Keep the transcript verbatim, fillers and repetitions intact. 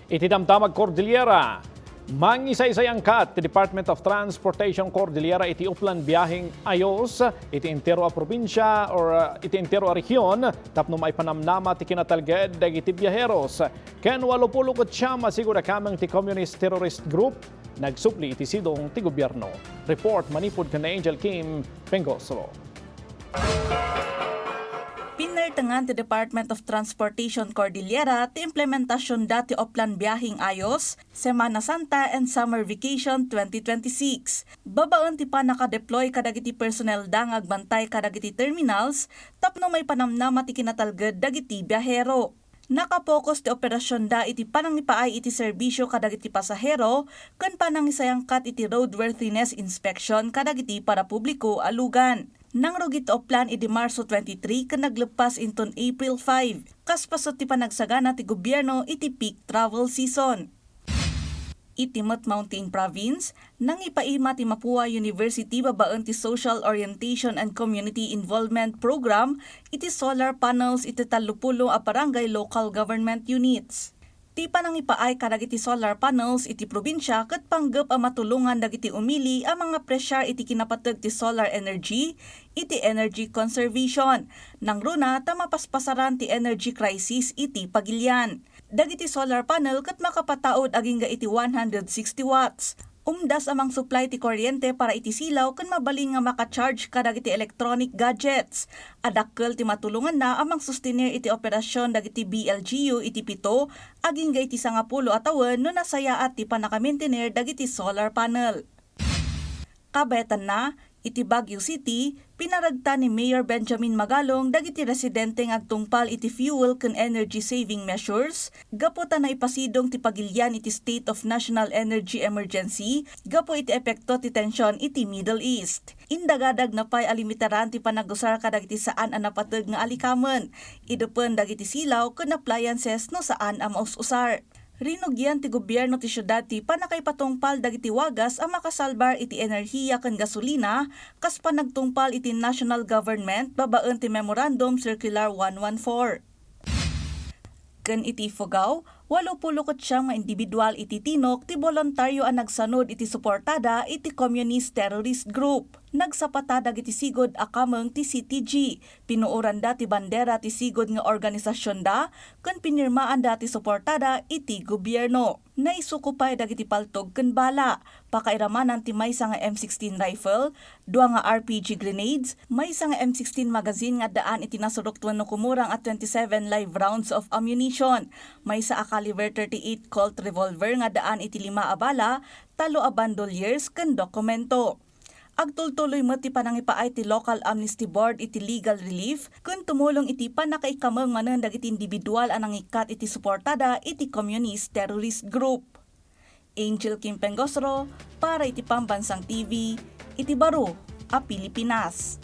Iti Damdamag Cordillera, mangisaysayangkat ti Department of Transportation Cordillera iti uplan biaheng ayos iti entero a probinsia or, uh, iti entero a rehion tapno maipanamnama ti kinatalged dagiti biaheros. Ken walo pulo ket siam a sigud a kameng ti Communist Terrorist Group nagsubli iti sidong ti gobierno. Report manipud ken Angel Kim Pengosro. Pinnertengan ti Department of Transportation Cordillera ti implementasionda ti uplan biaheng ayos, Semana Santa and Summer Vacation twenty twenty-six. Babaen ti pannaka-deploy kadagiti personnelda nga agbantay kadagiti terminals tapno maipanamnama ti kinatalged dagiti biahero. Nakapokus ti operasionda iti panangipaay iti serbisio kadagiti pasahero ken panangisayangkat iti roadworthiness inspection kadagiti parapubliko a lugan. Nangrugit ti uplan idi Marso twenty-three ken nagleppas inton April five, kas paset ti panagsagana ti gobierno iti peak travel season. Iti met Mountain Province, nangipaima ti Mapua University babaen ti Social Orientation and Community Involvement Program iti solar panels iti tallopulo a barangay local government units. Ti panangipaay kadagiti solar panels iti probinsia ket panggep a matulongan dagiti umili a mangapresiar iti kinapateg ti solar energy iti energy conservation. Nangruna ta mapaspasaran ti energy crisis iti pagilian. Dagiti solar panel ket makapataud agingga iti one hundred sixty watts. Umdas a mangsuplay ti kuryente para iti silaw ken mabalin nga maka-charge kadagiti electronic gadgets. Adakkel ti matulonganna a mangsustener iti operasion dagiti B L G U iti pito agingga iti sangapulo a tawen no nasayaat ti pannakamaintener dagiti solar panel. Kabaetanna, iti Baguio City, pinaregta ni Mayor Benjamin Magalong dagiti residente nga agtungpal iti fuel ken energy saving measures gapu ta naipasidong ti pagilian iti state of national energy emergency gapu iti epekto ti tension iti Middle East. Indagadag na pay a limitaran ti panagusar kadagiti saan a napateg nga alikamen, idepen dagiti silaw ken appliances no saan a maus-usar. Rinugian ti gobierno ti siudad ti pannakaipatungpal dagiti wagas a makasalbar iti enerhiya ken gasolina kas panagtungpal iti national government babaen ti Memorandum Circular one one four. Ken iti Ifugao, walo pulo ket siam nga individual iti Tinok ti boluntaryo a nagsanud iti suportada iti Communist Terrorist Group. Nagsapata dagiti sigud a kameng ti C T G. Pinuoranda ti bandera ti sigud nga organisasionda ken pinirmaanda ti suportada iti gobierno. Naisuko pay dagiti paltog ken bala. Pakairamanan ti maysa nga M sixteen rifle, dua nga R P G grenades, maysa nga M sixteen magazine nga addaan iti nasurok wenno kumurang a twenty-seven live rounds of ammunition, maysa a caliber thirty-eight Colt revolver nga addaan iti lima a bala, talo a bandoliers ken dokumento. Agtultuloy met ti panangipaay ti Local Amnesty Board iti legal relief ken tumulong iti pannakaikameng manen dagiti individual a nangikkat iti suportada iti Communist Terrorist Group. Angel Kim Pengosro para iti Pambansang T V iti baro a Pilipinas.